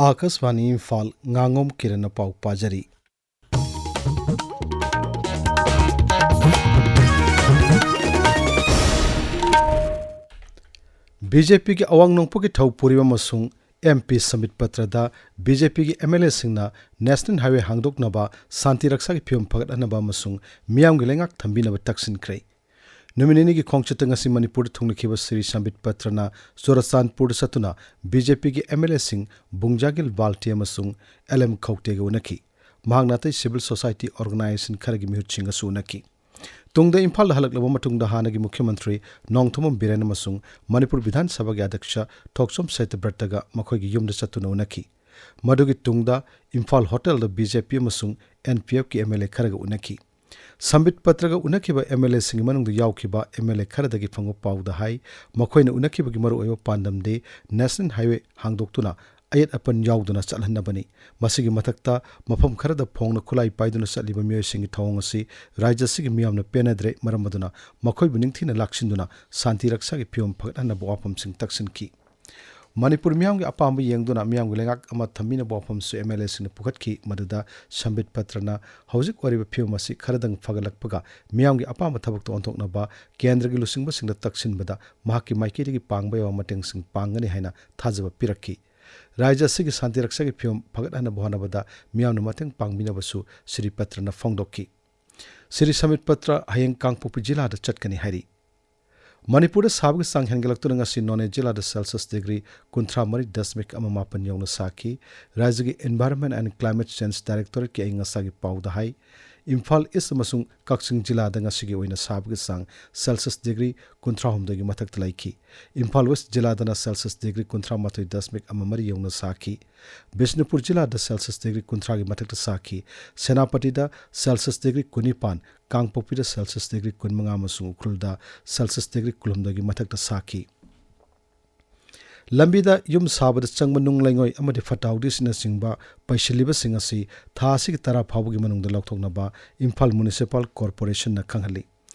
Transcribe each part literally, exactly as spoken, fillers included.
ꯑꯥꯀꯥꯁꯕꯥꯅꯤ ꯏꯝꯐꯥꯜ, ꯉꯥꯉꯣꯝ ꯀꯤꯔꯟꯅ ꯄꯥꯎ ꯄꯥꯖꯔꯤ꯫ B J ꯄꯤꯒꯤ ꯑꯋꯥꯡ ꯅꯣꯡꯄꯣꯛꯀꯤ ꯊꯧ ꯄꯨꯔꯤꯕ ꯑꯃꯁꯨꯡ ꯑꯦꯝ ꯄꯤ ꯁꯝꯕꯤꯠ ꯄꯇ꯭ꯔꯗ ꯕꯤ ꯖꯦ ꯄꯤꯒꯤ ꯑꯦꯝ ꯑꯦꯜ ꯑꯦꯁꯤꯡꯅ ꯅꯦꯁꯅꯦꯜ ꯍꯥꯏꯋꯦ ꯍꯥꯡꯗꯣꯛꯅꯕ ꯁꯥꯟꯇꯤ ꯔꯛꯁꯥꯒꯤ ꯐꯤꯕꯝ ꯐꯒꯠꯍꯟꯅꯕ ꯑꯃꯁꯨꯡ ꯃꯤꯌꯥꯝꯒꯤ ꯂꯩꯉꯥꯛ ꯊꯝꯕꯤꯅꯕ ꯇꯛꯁꯤꯟꯈ꯭ꯔꯦ꯫ ꯅꯨꯃꯤꯠ ꯅꯤꯅꯤꯒꯤ ꯈꯣꯡꯆꯠꯇ ꯉꯁꯤ ꯃꯅꯤꯄꯨꯔꯗ ꯊꯨꯡꯂꯈꯤꯕ ꯁ꯭ꯔꯤ ꯁꯝꯕꯤꯠ ꯄꯇ꯭ꯔꯅ ꯆꯨꯔꯆꯥꯟꯄꯨꯔꯗ ꯆꯠꯇꯨꯅ ꯕꯤ ꯖꯦ ꯄꯤꯒꯤ ꯑꯦꯝ ꯑꯦꯜ ꯑꯦꯁꯤꯡ ꯕꯨꯡꯖꯥꯒꯤꯜ ꯕꯥꯜꯇꯦ ꯑꯃꯁꯨꯡ ꯑꯦꯜ ꯑꯦꯝ ꯈꯧꯇꯦꯒ ꯎꯅꯈꯤ꯫ ꯃꯍꯥꯛꯅ ꯑꯇꯩ ꯁꯤꯚꯤꯜ ꯁꯣꯁꯥꯏꯇꯤ ꯑꯣꯔꯒꯅꯥꯏꯖꯦꯁꯟ ꯈꯔꯒꯤ ꯃꯤꯍꯨꯠꯁꯤꯡꯒꯁꯨ ꯎꯅꯈꯤ꯫ ꯇꯨꯡꯗ ꯏꯝꯐꯥꯜꯗ ꯍꯜꯂꯛꯂꯕ ꯃꯇꯨꯡꯗ ꯍꯥꯟꯅꯒꯤ ꯃꯨꯈ꯭ꯌ ꯃꯟꯇ꯭ꯔꯤ ꯅꯣꯡꯊꯣꯝꯕꯝ ꯕꯤꯔꯦꯟ ꯑꯃꯁꯨꯡ ꯃꯅꯤꯄꯨꯔ ꯕꯤꯙꯥꯟ ꯁꯚꯥꯒꯤ ꯑꯗ꯭ꯌꯛꯁ ꯊꯣꯛꯆꯣꯝ ꯁꯇ꯭ꯌꯕ꯭ꯔꯇꯒ ꯃꯈꯣꯏꯒꯤ ꯌꯨꯝꯗ ꯆꯠꯇꯨꯅ ꯎꯅꯈꯤ꯫ ꯃꯗꯨꯒꯤ ꯇꯨꯡꯗ ꯏꯝꯐꯥꯜ ꯍꯣꯇꯦꯜꯗ ꯕꯤ ꯖꯦ ꯄꯤ ꯑꯃꯁꯨꯡ ꯑꯦꯟ ꯄꯤ ꯑꯦꯐꯀꯤ ꯑꯦꯝ ꯑꯦꯜ ꯑꯦ ꯈꯔꯒ ꯎꯅꯈꯤ꯫ ꯁꯝꯕꯤꯠ ꯄꯇ꯭ꯔꯒ ꯎꯅꯈꯤꯕ ꯑꯦꯝ ꯑꯦꯜ ꯑꯦꯁꯤꯡꯒꯤ ꯃꯅꯨꯡꯗ ꯌꯥꯎꯈꯤꯕ ꯑꯦꯝ ꯑꯦꯜ ꯑꯦ ꯈꯔꯗꯒꯤ ꯐꯪꯕ ꯄꯥꯎꯗ ꯍꯥꯏ, ꯃꯈꯣꯏꯅ ꯎꯅꯈꯤꯕꯒꯤ ꯃꯔꯨꯑꯣꯏꯕ ꯄꯥꯟꯗꯝꯗꯤ ꯅꯦꯁꯅꯦꯜ ꯍꯥꯏꯋꯦ ꯍꯥꯡꯗꯣꯛꯇꯨꯅ ꯑꯌꯦꯠ ꯑꯄꯟ ꯌꯥꯎꯗꯅ ꯆꯠꯍꯟꯅꯕꯅꯤ꯫ ꯃꯁꯤꯒꯤ ꯃꯊꯛꯇ, ꯃꯐꯝ ꯈꯔꯗ ꯐꯣꯡꯅ ꯈꯨꯠꯂꯥꯏ ꯄꯥꯏꯗꯨꯅ ꯆꯠꯂꯤꯕ ꯃꯤꯑꯣꯏꯁꯤꯡꯒꯤ ꯊꯧꯑꯣꯡ ꯑꯁꯤ ꯔꯥꯖ꯭ꯌ ꯑꯁꯤꯒꯤ ꯃꯤꯌꯥꯝꯅ ꯄꯦꯟꯅꯗ꯭ꯔꯦ, ꯃꯔꯝ ꯑꯗꯨꯅ ꯃꯈꯣꯏꯕꯨ ꯅꯤꯡꯊꯤꯅ ꯂꯥꯛꯁꯤꯟꯗꯨꯅ ꯁꯥꯟꯇꯤ ꯔꯛꯁꯥꯒꯤ ꯐꯤꯕꯝ ꯐꯒꯠꯍꯟꯅꯕ ꯋꯥꯐꯝꯁꯤꯡ ꯇꯛꯁꯤꯟꯈꯤ꯫ ꯃꯅꯤꯄꯨꯔ ꯃꯤꯌꯥꯝꯒꯤ ꯑꯄꯥꯝꯕ ꯌꯦꯡꯗꯨꯅ ꯃꯤꯌꯥꯝꯒꯤ ꯂꯩꯉꯥꯛ ꯑꯃ ꯊꯝꯕꯤꯅꯕ ꯋꯥꯐꯝꯁꯨ ꯑꯦꯝ ꯑꯦꯜ ꯑꯦꯁꯤꯡꯅ ꯄꯨꯈꯠꯈꯤ, ꯃꯗꯨꯗ ꯁꯝꯕꯤꯠ ꯄꯇ꯭ꯔꯅ ꯍꯧꯖꯤꯛ ꯑꯣꯏꯔꯤꯕ ꯐꯤꯕꯝ ꯑꯁꯤ ꯈꯔꯗꯪ ꯐꯒꯠꯂꯛꯄꯒ ꯃꯤꯌꯥꯝꯒꯤ ꯑꯄꯥꯝꯕ ꯊꯕꯛꯇ ꯑꯣꯟꯊꯣꯛꯅꯕ ꯀꯦꯟꯗ꯭ꯔꯒꯤ ꯂꯨꯆꯤꯡꯕꯁꯤꯡꯗ ꯇꯛꯁꯤꯟꯕꯗ ꯃꯍꯥꯛꯀꯤ ꯃꯥꯏꯀꯩꯗꯒꯤ ꯄꯥꯡꯕ ꯌꯥꯕ ꯃꯇꯦꯡꯁꯤꯡ ꯄꯥꯡꯒꯅꯤ ꯍꯥꯏꯅ ꯊꯥꯖꯕ ꯄꯤꯔꯛꯈꯤ꯫ ꯔꯥꯖ꯭ꯌ ꯑꯁꯤꯒꯤ ꯁꯥꯟꯇꯤ ꯔꯛꯁꯥꯒꯤ ꯐꯤꯕꯝ ꯐꯒꯠꯍꯟꯅꯕ ꯍꯣꯠꯅꯕꯗ ꯃꯤꯌꯥꯝꯅ ꯃꯇꯦꯡ ꯄꯥꯡꯕꯤꯅꯕꯁꯨ ꯁ꯭ꯔꯤ ꯄꯇ꯭ꯔꯅ ꯐꯣꯡꯗꯣꯛꯈꯤ꯫ ꯁ꯭ꯔꯤ ꯁꯝꯕꯤꯠ ꯄꯇ꯭ꯔ ꯍꯌꯦꯡ ꯀꯥꯡꯄꯣꯛꯄꯤ ꯖꯤꯂꯥꯗ ꯆꯠꯀꯅꯤ ꯍꯥꯏꯔꯤ꯫ ꯃꯅꯤꯄꯨꯔꯗ ꯁꯥꯕꯒꯤ ꯆꯥꯡ ꯍꯦꯟꯒꯠꯂꯛꯇꯨꯅ ꯉꯁꯤ ꯅꯣꯅꯦ ꯖꯤꯂꯥꯗ ꯁꯦꯜꯁꯤꯌꯁ ꯗꯤꯒ꯭ꯔꯤ ꯀꯨꯟꯊ꯭ꯔꯥ ꯃꯔꯤ ꯗꯁꯃꯤꯛ ꯑꯃ ꯃꯥꯄꯟ ꯌꯧꯅ ꯁꯥꯈꯤ꯫ ꯔꯥꯖ꯭ꯌꯒꯤ ꯏꯟꯚꯥꯏꯔꯟꯃꯦꯟ ꯑꯦꯟ ꯀ꯭ꯂꯥꯏꯃꯦꯠ ꯆꯦꯟꯖ ꯗꯥꯏꯔꯦꯛꯇꯣꯔꯦꯠꯀꯤ ꯑꯏꯪ ꯑꯁꯥꯒꯤ ꯄꯥꯎꯗ ꯍꯥꯏ, ꯏꯝꯐꯥꯜ ꯏꯁ ꯑꯃꯁꯨꯡ ꯀꯛꯆꯤꯡ ꯖꯤꯂꯥꯗ ꯉꯁꯤꯒꯤ ꯑꯣꯏꯅ ꯁꯥꯕꯒꯤ ꯆꯥꯡ ꯁꯦꯜꯁꯤꯌꯁ ꯗꯤꯒ꯭ꯔꯤ ꯀꯨꯟꯊ꯭ꯔꯥ ꯍꯨꯝꯗꯣꯏꯒꯤ ꯃꯊꯛꯇ ꯂꯩꯈꯤ꯫ ꯏꯝꯐꯥꯜ ꯋꯦꯁ ꯖꯤꯂꯥꯗꯅ ꯁꯦꯜꯁꯤꯌꯁ ꯗꯤꯒ꯭ꯔꯤ ꯀꯨꯟꯊ꯭ꯔꯥ ꯃꯥꯊꯣꯏ ꯗꯁꯃꯤꯛ ꯑꯃ ꯃꯔꯤ ꯌꯧꯅ ꯁꯥꯈꯤ꯫ ꯕꯤꯁꯅꯨꯄꯨꯔ ꯖꯤꯂꯥꯗ ꯁꯦꯜꯁꯤꯌꯁ ꯗꯤꯒ꯭ꯔꯤ ꯀꯨꯟꯊ꯭ꯔꯥꯒꯤ ꯃꯊꯛꯇ ꯁꯥꯈꯤ꯫ ꯁꯦꯅꯥꯄꯇꯤꯗ ꯁꯦꯜꯁꯤꯌꯁ ꯗꯤꯒ꯭ꯔꯤ ꯀꯨꯟꯅꯤꯄꯥꯟ, ꯀꯥꯡꯄꯣꯛꯄꯤꯗ ꯁꯦꯜꯁꯤꯌꯁ ꯗꯤꯒ꯭ꯔꯤ ꯀꯨꯟꯃꯉꯥ ꯑꯃꯁꯨꯡ ꯎꯈ꯭ꯔꯨꯜꯗ ꯁꯦꯜꯁꯤꯌꯁ ꯗꯤꯒ꯭ꯔꯤ ꯀꯨꯟꯍꯨꯝꯗꯣꯏꯒꯤ ꯃꯊꯛꯇ ꯁꯥꯈꯤ꯫ ꯂꯝꯕꯤꯗ ꯌꯨꯝ ꯁꯥꯕꯗ ꯆꯪꯕ ꯅꯨꯡ ꯂꯩꯉꯣꯏ ꯑꯃꯗꯤ ꯐꯠꯇ ꯍꯥꯎꯗꯤꯁꯤꯡꯅꯆꯤꯡꯕ ꯄꯩꯁꯤꯜꯂꯤꯕꯁꯤꯡ ꯑꯁꯤ ꯊꯥ ꯑꯁꯤꯒꯤ ꯇꯔꯥ ꯐꯥꯎꯕꯒꯤ ꯃꯅꯨꯡꯗ ꯂꯧꯊꯣꯛꯅꯕ ꯏꯝꯐꯥꯜ ꯃ꯭ꯌꯨꯅꯤꯁꯤꯄꯥꯜ ꯀꯣꯔꯄꯣꯔꯦꯁꯟꯅ ꯈꯪꯍꯜꯂꯤ꯫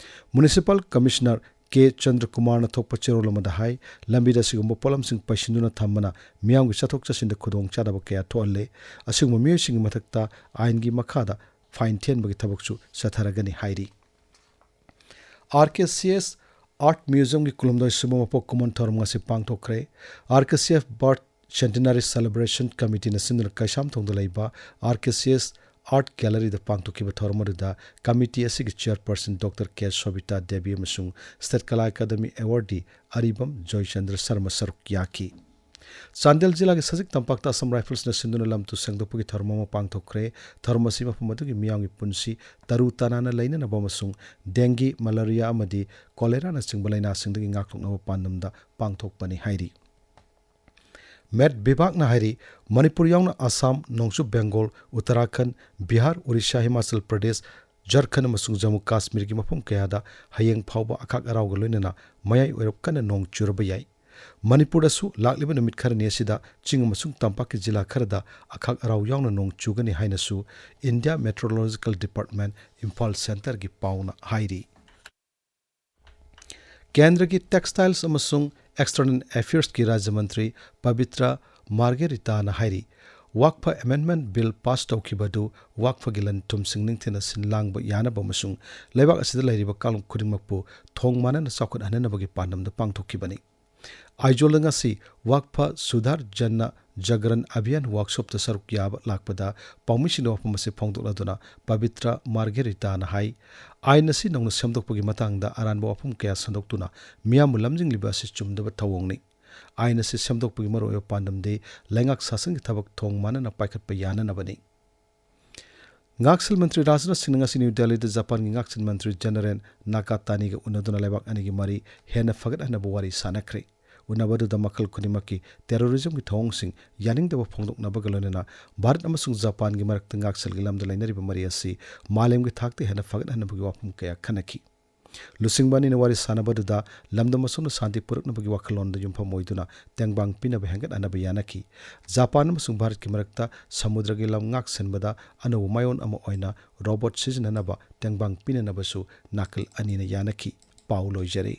ꯃ꯭ꯌꯨꯅꯤꯁꯤꯄꯥꯜ ꯀꯃꯤꯁꯅꯔ ꯀꯦ ꯆꯟꯗ꯭ꯔꯀꯨꯃꯥꯔꯅ ꯊꯣꯛꯄ ꯆꯦꯔꯣꯜ ꯑꯃꯗ ꯍꯥꯏ, ꯂꯝꯕꯤꯗ ꯑꯁꯤꯒꯨꯝꯕ ꯄꯣꯠꯂꯝꯁꯤꯡ ꯄꯩꯁꯤꯟꯗꯨꯅ ꯊꯝꯕꯅ ꯃꯤꯌꯥꯝꯒꯤ ꯆꯠꯊꯣꯛ ꯆꯠꯁꯤꯟꯗ ꯈꯨꯗꯣꯡꯆꯥꯗꯕ ꯀꯌꯥ ꯊꯣꯛꯍꯜꯂꯦ꯫ ꯑꯁꯤꯒꯨꯝꯕ ꯃꯤꯑꯣꯏꯁꯤꯡꯒꯤ ꯃꯊꯛꯇ ꯑꯥꯏꯟꯒꯤ ꯃꯈꯥꯗ ꯐꯥꯏꯟ ꯊꯤꯍꯟꯕꯒꯤ ꯊꯕꯛꯁꯨ ꯆꯠꯊꯔꯒꯅꯤ ꯍꯥꯏꯔꯤ꯫ R K C S art ꯃ꯭ꯌꯨꯖꯤꯌꯝꯒꯤ ꯀꯨꯟꯍꯨꯝꯗꯣꯏ ꯁꯨꯕ ꯃꯄꯣꯛ ꯀꯨꯝꯑꯣꯟ ꯊꯧꯔꯝ ꯉꯁꯤ ꯄꯥꯡꯊꯣꯛꯈ꯭ꯔꯦ꯫ R K C F birth centenary celebration ꯀꯃꯤꯇꯤꯅ ꯁꯤꯟꯗꯨꯅ ꯀꯩꯁꯥꯝꯊꯣꯡꯗ ꯂꯩꯕ R K C S art ꯒꯦꯂꯔꯤꯗ ꯄꯥꯡꯊꯣꯛꯈꯤꯕ ꯊꯧꯔꯝ ꯑꯗꯨꯗ ꯀꯃꯤꯇꯤ ꯑꯁꯤꯒꯤ ꯆꯤꯌꯔꯄꯔꯁꯟ ꯗꯣꯛꯇꯔ ꯀꯦ ꯁꯣꯕꯤꯇꯥ ꯗꯦꯕꯤ ꯑꯃꯁꯨꯡ ꯁ꯭ꯇꯦꯠ ꯀꯂꯥ ꯑꯦꯀꯥꯗꯃꯤ ꯑꯦꯋꯥꯔꯗꯤ ꯑꯔꯤꯕꯝ ꯖꯣꯏꯆꯟꯗ꯭ꯔ ꯁꯔꯃ ꯁꯔꯨꯛ ꯌꯥꯈꯤ꯫ ꯆꯥꯟꯗꯦꯜ ꯖꯤꯂꯥꯒꯤ ꯁꯖꯤꯛ ꯇꯝꯄꯥꯛꯇ ꯑꯁꯥꯝ ꯔꯥꯏꯐꯜꯁꯅ ꯁꯤꯟꯗꯨꯅ ꯂꯝ ꯇꯨ ꯁꯦꯡꯗꯣꯛꯄꯒꯤ ꯊꯧꯔꯝ ꯑꯃ ꯄꯥꯡꯊꯣꯛꯈ꯭ꯔꯦ꯫ ꯊꯧꯔꯝ ꯑꯁꯤ ꯃꯐꯝ ꯑꯗꯨꯒꯤ ꯃꯤꯌꯥꯝꯒꯤ ꯄꯨꯟꯁꯤ ꯇꯔꯨ ꯇꯅꯥꯟꯅ ꯂꯩꯅꯅꯕ ꯑꯃꯁꯨꯡ ꯗꯦꯡꯒꯤ, ꯃꯂꯥꯔꯤꯌꯥ ꯑꯃꯗꯤ ꯀꯣꯂꯦꯔꯥꯅꯆꯤꯡꯕ ꯂꯥꯏꯅꯥꯁꯤꯡꯗꯒꯤ ꯉꯥꯛꯊꯣꯛꯅꯕ ꯄꯥꯟꯗꯝꯗ ꯄꯥꯡꯊꯣꯛꯄꯅꯤ ꯍꯥꯏꯔꯤ꯫ ꯃꯦꯠ ꯕꯤꯚꯥꯒꯅ ꯍꯥꯏꯔꯤ, ꯃꯅꯤꯄꯨꯔ ꯌꯥꯎꯅ ꯑꯁꯥꯝ, ꯅꯣꯡꯆꯨꯞ ꯕꯦꯡꯒꯣꯜ, ꯎꯠꯇꯔꯥꯈꯟꯗ, ꯕꯤꯍꯥꯔ, ꯑꯣꯔꯤꯁꯥ, ꯍꯤꯃꯥꯆꯜ ꯄ꯭ꯔꯗꯦꯁ, ꯖꯔꯈꯟꯗ ꯑꯃꯁꯨꯡ ꯖꯝꯃꯨ ꯀꯥꯁꯃꯤꯔꯒꯤ ꯃꯐꯝ ꯀꯌꯥꯗ ꯍꯌꯦꯡ ꯐꯥꯎꯕ ꯑꯈꯥꯛ ꯑꯔꯥꯎꯒ ꯂꯣꯏꯅꯅ ꯃꯌꯥꯏ ꯑꯣꯏꯔꯞ ꯀꯟꯅ ꯅꯣꯡ ꯆꯨꯔꯕ ꯌꯥꯏ꯫ ꯃꯅꯤꯄꯨꯔꯗꯁꯨ ꯂꯥꯛꯂꯤꯕ ꯅꯨꯃꯤꯠ ꯈꯔꯅꯤ ꯑꯁꯤꯗ ꯆꯤꯡ ꯑꯃꯁꯨꯡ ꯇꯝꯄꯥꯛꯀꯤ ꯖꯤꯂꯥ ꯈꯔꯗ ꯑꯈꯥꯛ ꯑꯔꯥꯎ ꯌꯥꯎꯅ ꯅꯣꯡ ꯆꯨꯒꯅꯤ ꯍꯥꯏꯅꯁꯨ ꯏꯟꯗꯤꯌꯥ ꯃꯦꯇ꯭ꯔꯣꯂꯣꯖꯤꯀꯦꯜ ꯗꯤꯄꯥꯔꯠꯃꯦꯟ ꯏꯝꯐꯥꯜ ꯁꯦꯟꯇꯔꯒꯤ ꯄꯥꯎꯅ ꯍꯥꯏꯔꯤ꯫ ꯀꯦꯟꯗ꯭ꯔꯒꯤ ꯇꯦꯛꯁꯇꯥꯏꯜꯁ ꯑꯃꯁꯨꯡ ꯑꯦꯛꯁꯇꯔꯅꯦꯜ ꯑꯦꯐꯤꯌꯔꯁꯀꯤ ꯔꯥꯖ꯭ꯌ ꯃꯟꯇ꯭ꯔꯤ ꯄꯕꯤꯇ꯭ꯔ ꯃꯥꯔꯒꯦꯔꯤꯇꯥꯅ ꯍꯥꯏꯔꯤ, ꯋꯥꯛꯐ ꯑꯦꯃꯦꯟꯗꯃꯦꯟꯠ ꯕꯤꯜ ꯄꯥꯁ ꯇꯧꯈꯤꯕ ꯑꯗꯨ ꯋꯥꯛꯐꯒꯤ ꯂꯟ ꯊꯨꯝꯁꯤꯡ ꯅꯤꯡꯊꯤꯅ ꯁꯤꯟ ꯂꯥꯡꯕ ꯌꯥꯅꯕ ꯑꯃꯁꯨꯡ ꯂꯩꯕꯥꯛ ꯑꯁꯤꯗ ꯂꯩꯔꯤꯕ ꯀꯥꯡꯂꯨꯞ ꯈꯨꯗꯤꯡꯃꯛꯄꯨ ꯊꯣꯡ ꯃꯥꯟꯅꯅ ꯆꯥꯎꯈꯠꯍꯟꯅꯕꯒꯤ ꯄꯥꯟꯗꯝꯗ ꯄꯥꯡꯊꯣꯛꯈꯤꯕꯅꯤ꯫ ꯑꯥꯏꯖꯣꯜꯗ ꯉꯁꯤ ꯋꯥꯛꯐ ꯁꯨꯙꯥꯔ ꯖꯟꯅ ꯖꯒ꯭ꯔꯟ ꯑꯚꯤꯌꯥꯟ ꯋꯥꯛꯁꯣꯞꯇ ꯁꯔꯨꯛ ꯌꯥꯕ ꯂꯥꯛꯄꯗ ꯄꯥꯎꯃꯤꯁꯤꯡꯅ ꯋꯥꯐꯝ ꯑꯁꯤ ꯐꯣꯡꯗꯣꯛꯂꯗꯨꯅ ꯄꯕꯤꯇ꯭ꯔ ꯃꯥꯔꯒꯦꯔꯤꯇꯥꯅ ꯍꯥꯏ, ꯑꯥꯏꯟ ꯑꯁꯤ ꯅꯧꯅ ꯁꯦꯝꯗꯣꯛꯄꯒꯤ ꯃꯇꯥꯡꯗ ꯑꯔꯥꯟꯕ ꯋꯥꯐꯝ ꯀꯌꯥ ꯁꯟꯗꯣꯛꯇꯨꯅ ꯃꯤꯌꯥꯝꯕꯨ ꯂꯝꯖꯤꯡꯂꯤꯕ ꯑꯁꯤ ꯆꯨꯝꯗꯕ ꯊꯧꯑꯣꯡꯅꯤ꯫ ꯑꯥꯏꯟ ꯑꯁꯤ ꯁꯦꯝꯗꯣꯛꯄꯒꯤ ꯃꯔꯨꯑꯣꯏꯕ ꯄꯥꯟꯗꯝꯗꯤ ꯂꯩꯉꯥꯛ ꯁꯥꯁꯟꯒꯤ ꯊꯕꯛ ꯊꯣꯡ ꯃꯥꯟꯅꯅ ꯄꯥꯏꯈꯠꯄ ꯌꯥꯅꯅꯕꯅꯤ꯫ ꯉꯥꯛꯁꯦꯜ ꯃꯟꯇ꯭ꯔꯤ ꯔꯥꯖꯅꯥꯊ ꯁꯤꯡꯅ ꯉꯁꯤ ꯅ꯭ꯌꯨ ꯗꯦꯜꯂꯤꯗ ꯖꯄꯥꯟꯒꯤ ꯉꯥꯛꯁꯦꯜ ꯃꯟꯇ꯭ꯔꯤ ꯖꯦꯅꯔꯦꯜ ꯅꯥꯀꯥꯇꯥꯅꯤꯒ ꯎꯅꯗꯨꯅ ꯂꯩꯕꯥꯛ ꯑꯅꯤꯒꯤ ꯃꯔꯤ ꯍꯦꯟꯅ ꯐꯒꯠꯍꯟꯅꯕ ꯋꯥꯔꯤ ꯁꯥꯅꯈ꯭ꯔꯦ꯫ ꯎꯅꯕꯗꯨꯗ ꯃꯈꯜ ꯈꯨꯗꯤꯡꯃꯛꯀꯤ ꯇꯦꯔꯣꯔꯤꯖꯝꯒꯤ ꯊꯧꯑꯣꯡꯁꯤꯡ ꯌꯥꯅꯤꯡꯗꯕ ꯐꯣꯡꯗꯣꯛꯅꯕꯒ ꯂꯣꯏꯅꯅ ꯚꯥꯔꯠ ꯑꯃꯁꯨꯡ ꯖꯄꯥꯟꯒꯤ ꯃꯔꯛꯇ ꯉꯥꯛꯁꯦꯜꯒꯤ ꯂꯝꯗ ꯂꯩꯅꯔꯤꯕ ꯃꯔꯤ ꯑꯁꯤ ꯃꯥꯂꯦꯝꯒꯤ ꯊꯥꯛꯇ ꯍꯦꯟꯅ ꯐꯒꯠꯍꯟꯅꯕꯒꯤ ꯋꯥꯐꯝ ꯀꯌꯥ ꯈꯟꯅꯈꯤ꯫ ꯂꯨꯆꯤꯡꯕ ꯑꯅꯤꯅ ꯋꯥꯔꯤ ꯁꯥꯅꯕꯗꯨꯗ ꯂꯝꯗꯝ ꯑꯁꯣꯝꯅ ꯁꯥꯟꯇꯤ ꯄꯨꯔꯛꯅꯕꯒꯤ ꯋꯥꯈꯜꯂꯣꯟꯗ ꯌꯨꯝꯐꯝ ꯑꯣꯏꯗꯨꯅ ꯇꯦꯡꯕꯥꯡ ꯄꯤꯅꯕ ꯍꯦꯟꯒꯠꯍꯟꯅꯕ ꯌꯥꯅꯈꯤ꯫ ꯖꯄꯥꯟ ꯑꯃꯁꯨꯡ ꯚꯥꯔꯠꯀꯤ ꯃꯔꯛꯇ ꯁꯃꯨꯗ꯭ꯔꯒꯤ ꯂꯝ ꯉꯥꯛ ꯁꯦꯟꯕꯗ ꯑꯅꯧꯕ ꯃꯥꯏꯑꯣꯟ ꯑꯃ ꯑꯣꯏꯅ ꯔꯣꯕꯣꯠ ꯁꯤꯖꯤꯟꯅꯅꯕ ꯇꯦꯡꯕꯥꯡ ꯄꯤꯅꯅꯕꯁꯨ ꯅꯥꯀꯜ ꯑꯅꯤꯅ ꯌꯥꯅꯈꯤ꯫ ꯄꯥꯎ ꯂꯣꯏꯖꯔꯦ꯫